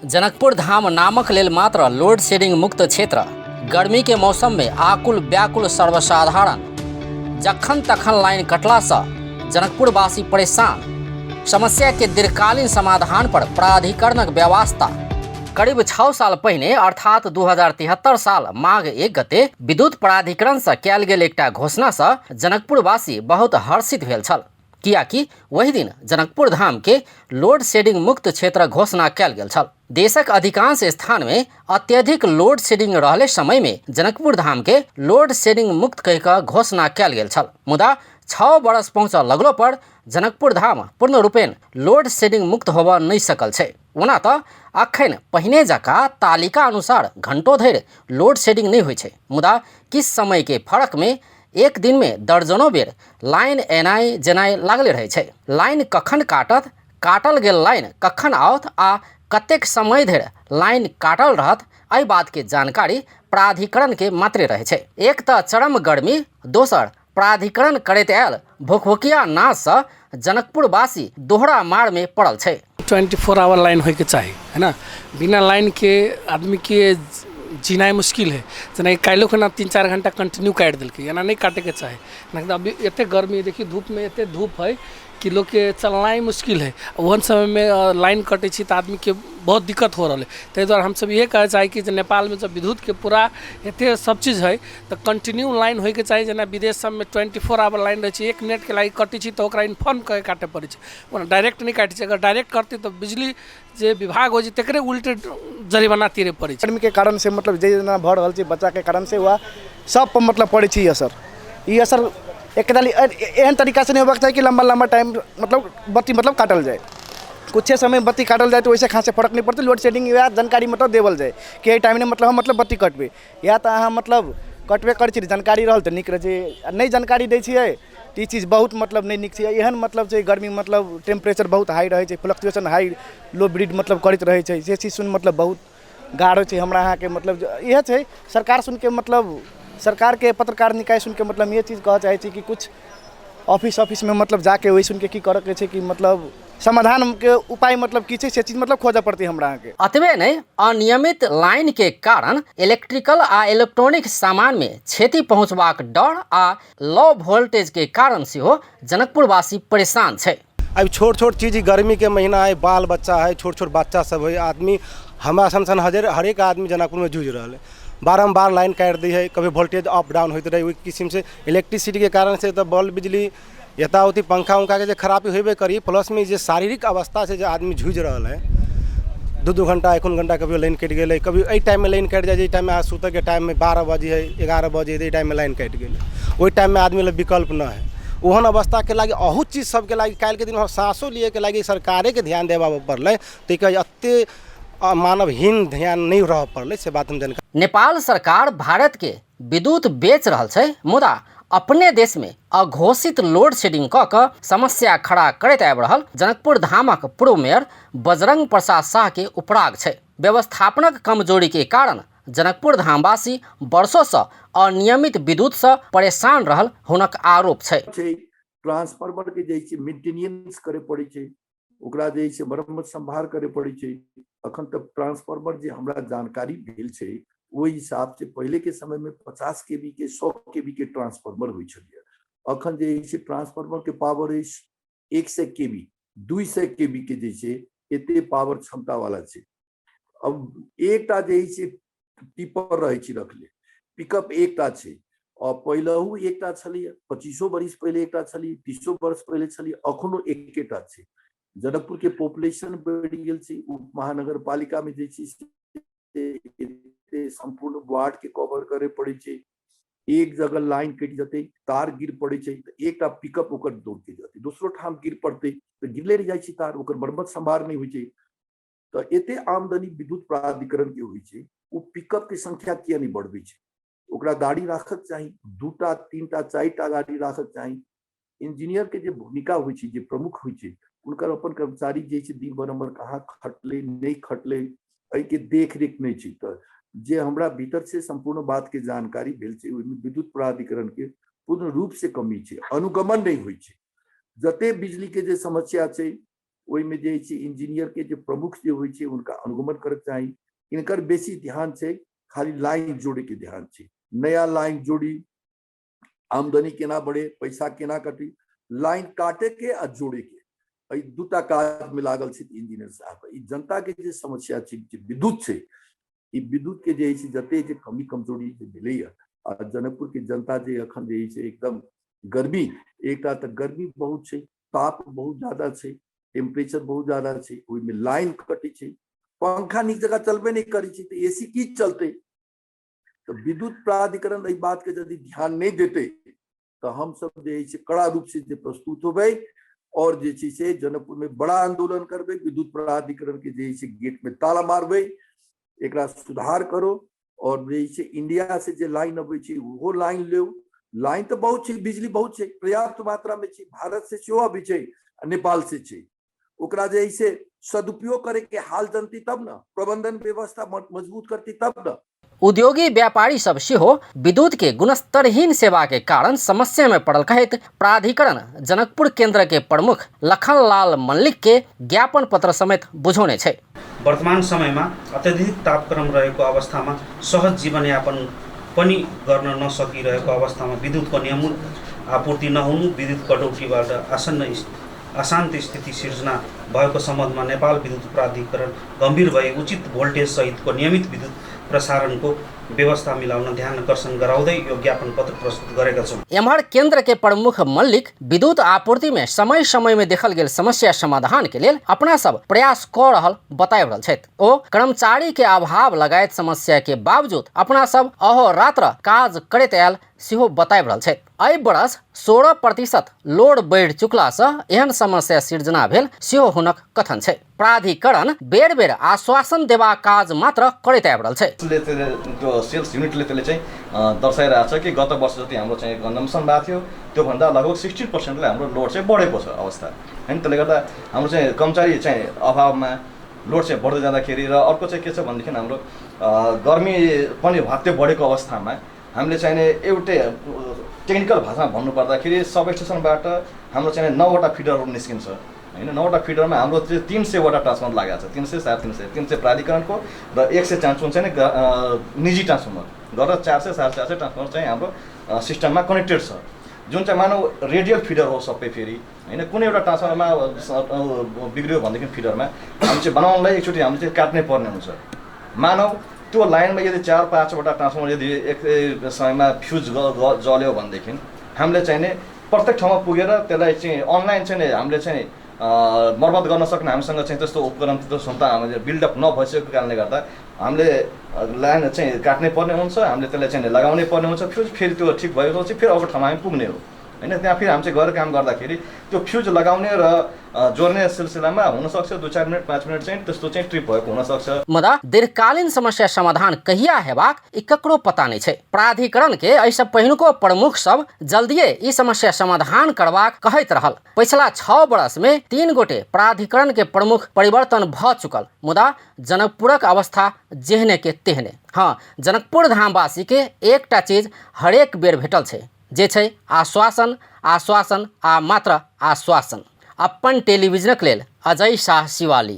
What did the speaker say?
जनकपुर धाम नामक लेल मात्र लोड शेडिंग मुक्त क्षेत्र। गर्मी के मौसम में आकुल व्याकुल सर्वसाधारण। जखन तखन लाइन कटला से जनकपुरवासी परेशान। समस्या के दीर्घकालीन समाधान पर प्राधिकरणक व्यवस्था। करीब 6 साल पहिने अर्थात 2073 साल माघ 1 गते विद्युत प्राधिकरण से कयल गेल एकटा घोषणा से जनकपुरवासी बहुत हर्षित भेल छल, कियाकि वही दिन जनकपुर धाम के लोड शेडिंग मुक्त क्षेत्र घोषणा कयल गेल छल। देशक अधिकांश स्थान में अत्यधिक लोड शेडिंग रहले समय में जनकपुर धाम के लोड शेडिंग मुक्त कहि कऽ घोषणा कयल गेल छल। मुदा 6 बरस पहुँचऽ लगलो पर जनकपुर धाम पूर्ण रूपेण लोड शेडिंग मुक्त होबऽ नहि सकल छै। ओना तऽ अखन पहिने जकाँ तालिका अनुसार घंटो धरि लोड शेडिंग नहि होइ छै, मुदा किछु समय के फर्क में एक दिन में दर्जनों बेर लाइन एनाइ जेनाइ लागले रहै छै। लाइन कखन काटत, काटल गेल लाइन कखन आओत आ कतेक समय धरि लाइन काटल रहत, एहि बात के जानकारी प्राधिकरण के मात्रे रहै छै। एक तऽ चरम गर्मी, दोसर प्राधिकरण करैत आयल भुकभुकिया नाचसँ जनकपुरवासी दोहरा मारमे पड़ल छै। 24 आवर लाइन होइके चाही, है ना। बिना लाइनके आदमीके जीनाइ मुश्किल है। जेनाकि काल्हिओ खुना 3-4 घंटा कंटिन्यू काटि देलकै, एना नहि काटैके चाही। जेनाकि अभी एतेक गर्मी, देखियौ धूपमे एतेक धूप है कि लोकके चलनाइ मुश्किल है। ओहन समयमे लाइन कटै छै तऽ आदमीके बहुत दिक्कत हो रहल है। ताहि दुआरे हमसब इएह कहै चाही कि जे नेपालमे जब विद्युतके पूरा एतेक सब चीज है तऽ कंटिन्यू लाइन होइके चाही। जेना विदेश सबमे 24 आवर लाइन रहै छै, 1 मिनटके लागि कटै छै तऽ ओकरा इन्फॉर्म कऽ के काटै पड़ै छै, ओना डायरेक्ट नहि काटै छै। अगर डायरेक्ट करतै तऽ बिजली जे विभाग होइ छै तकरे उल्टे जरिमाना तिरे पड़ै छै। गर्मीके कारण से मतलब जे जेना भऽ रहल छै बच्चाके कारण से वएह सब पर मतलब पड़ै छै ई असर। ई असर एक एहन तरीकासँ नहि होबाक चाही कि लम्बा लम्बा टाइम मतलब बत्ती मतलब काटल जाय। कुछे समय बत्ती काटल जाय तऽ ओहिसँ खासे फर्क नहि पड़तै। लोड शेडिंग वएह जानकारी मतलब देवल जाय कि एहि टाइममे मतलब हम मतलब बत्ती कटबै, या तऽ अहाँ मतलब कटबे करै छी जानकारी रहल तऽ नीक रहै छै, आ नहि जानकारी दै छियै तऽ ई चीज बहुत मतलब नहि नीक छै। एहन मतलब छै गर्मी मतलब टेम्परेचर बहुत हाइ रहै छै, फ्लक्चुएशन हाइ लो ब्रीड मतलब करैत रहै छै। से चीज सुनि मतलब बहुत गाढ़ होइ छै हमरा अहाँके। मतलब इएह छै सरकार सुनिके मतलब सरकारके पत्रकार निकाय सुनिके मतलब इएह चीज कहऽ चाहै छी कि किछु ऑफिस ऑफिसमे मतलब जाके ओहि सुनिके की करऽके छै कि मतलब समाधानके उपाय मतलब की छै से चीज मतलब खोजऽ पड़तै हमरा अहाँके। अतबे नहि, अनियमित लाइन के कारण इलेक्ट्रिकल आ इलेक्ट्रॉनिक सामान में क्षति पहुंचबाक डर आ लो वोल्टेज के कारण सेहो जनकपुरवासी परेशान छै। अब छोट छोट चीज गर्मी के महीना है, बाल बच्चा है, छोट छोट बच्चा सब है, आदमी हमरा सन सन हरेक आदमी जनकपुर में जूझि रहल है। बारम्बार लाइन काटि दै है, कभी वोल्टेज अप डाउन होइत रहै, ओहि किस्म से इलेक्ट्रिसिटी के कारण से तऽ बल्ब बिजली यथाउति पंखा उंखा के जे खराबी होबे करी, प्लस में जे शारीरिक अवस्था से जे आदमी जूझि रहल है। 2-2 घंटा 1 घंटा कभी लाइन कटि गेलै, कभी एहि टाइममे लाइन कटि जाइ छै, एहि टाइममे अहाँ सुतैके टाइममे 12 बजे है, 11 बजे है, एहि टाइममे लाइन कटि गेलै, ओहि टाइममे आदमी लग विकल्प नहि है। ओहन अवस्थाके लागि अहू चीज सबके लागि काल्हिके दिनमे साँसो लिएके लागि सरकारेके ध्यान देबाबऽ पड़लै, ताहिके एतेक मानवहीन ध्यान नहि रहऽ पड़लै, से बात हम जानकारी। नेपाल सरकार भारत के विद्युत बेच रहल छै, मुदा अपने देश में अघोषित लोड शेडिंग कऽ कऽ समस्या खड़ा करैत आबि रहल जनकपुर धामक पूर्व मेयर बजरंग प्रसाद साह के उपराग छै। व्यवस्थापनक कमजोरी के कारण जनकपुर धामवासी वर्षों से अनियमित विद्युत से परेशान रहल हुनक आरोप छै। ट्रांसफार्मर के जे छै मेंटेनेंस करे पड़ै छै, ओकरा जे छै मरम्मत संभार करे पड़ै छै। अखन तक ट्रांसफार्मर जे हमरा जानकारी भेल छै ओहि हिसाब से पहले के समय में 50 के बी के 100 के बी के ट्रांसफार्मर होइ छलियै। अखन जे छै ट्रांसफार्मर के पावर अछि 100 के बी, 200 के बी के जे छै एते पावर क्षमता वाला छै। अब एकटा जे छै टिपर रहै छै रखले, पिकअप एकटा छै, और पहिलहु एकटा छलैए, 25 बरिस पहिले एकटा छलै, 30 वर्ष पहिले छलै, अखनो एकेटा छै। जनकपुर के पॉपुलेशन बढ़ि गेल छै, उप महानगरपालिका में जे छै से सम्पूर्ण वार्ड के कवर करे पड़ै छै। एक जगह लाइन कटि जेतै, तार गिर पड़ै छै तऽ एकटा पिकअप ओकर दौड़ के जेतै, दोसरो ठाम गिर पड़तै तऽ गिरले रहि जाइ छै तार, ओकर मरम्मत संभार नहि होइ छै। तऽ एते आमदनी विद्युत प्राधिकरण के होइ छै, ओ पिकअप के संख्या किया नहि बढ़बै छै? ओकरा गाड़ी राखक चाही, 2टा 3टा 4टा गाड़ी राखक चाही। इंजीनियर के जे भूमिका होइ छै, जे प्रमुख होइ छै, हुनकर अपन कर्मचारी जे छै दिन भर हमर कहाँ खटलै नहि खटलै एहिके देखरेख नहि छै। तऽ जे हमरा भीतर से सम्पूर्ण बात के जानकारी भेल छै ओहिमे विद्युत प्राधिकरण के पूर्ण रूप से कमी छै, अनुगमन नहि होइ छै। जते बिजली के जे समस्या छै ओहिमे जे छै इंजीनियरके जे प्रमुख जे होइ छै हुनका अनुगमन करैके चाही। हिनकर बेसी ध्यान छै खाली लाइन जोड़ैके ध्यान छै, नया लाइन जोड़ी, आमदनी केना बढ़े, पैसा केना कटी, लाइन काटे के आ जोड़े के, एहि दूटा काज में लागल छै इंजीनियर साहब। ई जनता के जे समस्या छै जे विद्युत छै, ई विद्युत के जे छै जते जे कमी कमजोरी जे भेलैया, आ जनकपुर के जनता जे अखन जे छै एकदम गर्मी, एकटा तऽ गर्मी बहुत छै, ताप बहुत ज्यादा छै, टेम्परेचर बहुत ज्यादा छै, ओहिमे लाइन कटै छै, पंखा नीक जकाँ चलबे नहि करै छै तऽ एसी की चलतै। तऽ विद्युत प्राधिकरण एहि बात के यदि ध्यान नहि देतै तऽ हमसब जे छै कड़ा रूप से जे प्रस्तुत होबै और जे छै से जनकपुर में बड़ा आंदोलन करबै, विद्युत प्राधिकरण के जे छै गेट में ताला मारबै, एकरा सुधार करो। और जे छै इंडिया से जे लाइन अबै छै ओहो लाइन लेउ, लाइन तऽ बहुत छै, बिजली बहुत छै, पर्याप्त मात्रा में छै, भारत से सेहो अबै छै आ नेपाल से छै, ओकरा जे से सदुपयोग करे के हाल जनती तब न, प्रबंधन व्यवस्था मजबूत करती तब न। उद्योगी व्यापारी सब सेहो विद्युत के गुणस्तरहीन सेवा के कारण समस्या में पड़ल कहैत प्राधिकरण जनकपुर केंद्र के प्रमुख लखनलाल मल्लिक के ज्ञापन पत्र समेत बुझौने छै। वर्तमान समयमा अत्यधिक तापक्रम रहेको अवस्थामा सहज जीवनयापन पनि गर्न नसकिरहेको अवस्थामा विद्युतको नियमित आपूर्ति नहुनु, विद्युत कटौतीबाट आसन्न अशान्त स्थिति सिर्जना भएको सम्बन्धमा नेपाल विद्युत प्राधिकरण गम्भीर भई उचित भोल्टेज सहितको नियमित विद्युत प्रसारणको व्यवस्था मिलाउन ध्यान आकर्षण गराउँदै यो ज्ञापन पत्र प्रस्तुत गरेका छौँ। एम्हर केंद्र के प्रमुख मल्लिक विद्युत आपूर्ति में समय समय में देखल गेल समस्या समाधान के लेल अपना सब प्रयास क रहल बताबि रहल छथि। ओ कर्मचारी के अभाव लगायत समस्या के बावजूद अपना सब अहोरात्र काज करैत आयल सेहो बताबि रहल छथि। एहि बरस 16% लोड बढ़ि चुकलासँ एहन समस्या सिर्जना भेल सेहो हुनक कथन छै। प्राधिकरण बेर बेर आश्वासन देबाक काज मात्र करैत आबि रहल छै। त्यो सेल्स युनिटले त्यसले चाहिँ दर्शाइरहेको छ कि गत वर्ष जति हाम्रो चाहिँ कन्जम्सन भएको थियो त्योभन्दा लगभग 16%ले हाम्रो लोड चाहिँ बढेको छ अवस्था होइन। त्यसले गर्दा हाम्रो चाहिँ कर्मचारी चाहिँ अभावमा लोड चाहिँ बढ्दै जाँदाखेरि र अर्को चाहिँ के छ भनेदेखि हाम्रो गर्मी पनि भत्ते बढेको अवस्थामा हामीले चाहिँ एउटै टेक्निकल भाषामा भन्नुपर्दाखेरि सब स्टेसनबाट हाम्रो चाहिँ 9वटा फिडरहरू निस्किन्छ होइन। 9वटा फिडरमा हाम्रो चाहिँ 300वटा ट्रान्सफर्मर लागेको छ, 300, 350, 300 प्राधिकरणको र 100 ट्रान्सफर्मर चाहिँ निजी ट्रान्सफर्मर गरेर 400, 450 ट्रान्सफर्मर चाहिँ हाम्रो सिस्टममा कनेक्टेड छ, जुन चाहिँ मानव रेडियल फिडर हो सबै फेरि होइन। कुनै एउटा ट्रान्सफर्मरमा बिग्रियो भनेदेखि फिडरमा हामी चाहिँ बनाउनलाई एकचोटि हामी चाहिँ काट्नै पर्ने हुन्छ। मानव त्यो लाइनमा यदि 4-5वटा ट्रान्सफर्मर यदि एक समयमा फ्युज जल्यो भनेदेखि हामीले चाहिँ नि प्रत्येक ठाउँमा पुगेर त्यसलाई चाहिँ अनलाइन चाहिँ नि हामीले चाहिँ मर्मत गर्न सक्ने हामीसँग चाहिँ त्यस्तो उपकरण त्यस्तो क्षमता हामीले बिल्डअप नभइसकेको कारणले गर्दा हामीले लाइन चाहिँ काट्नै पर्ने हुन्छ, हामीले त्यसलाई चाहिँ लगाउनै पर्ने हुन्छ फ्युज, फेरि त्यो ठिक भएपछि फेरि अर्को ठाउँमा हामी पुग्ने हो होइन। त्यहाँ फेरि हामी चाहिँ गएर काम गर्दाखेरि त्यो फ्युज लगाउने र जोड्ने सिलसिलामा हुनसक्छ 2-4 मिनट 5 मिनट चाहिँ त्यस्तो चाहिँ ट्रिप भएको हुनसक्छ। मुदा दीर्घकालीन समस्या समाधान कहिया हेबाक ई ककरो पता नहीं छै। प्राधिकरण के एहिसँ पहिनुको प्रमुख सब जल्दिए ई समस्या समाधान करबाक कहैत रहल। पछिला 6 वर्ष में 3 गोटे प्राधिकरण के प्रमुख परिवर्तन भ चुकल, मुदा जनकपुरक अवस्था जेहने के तेहने। हाँ, जनकपुर धामवासी के एकटा चीज हरेक बेर भेटल छै, जे छै आश्वासन, आश्वासन आ मात्र आश्वासन। अपन टेलीविजनक लेल अजय शाह शिवाली।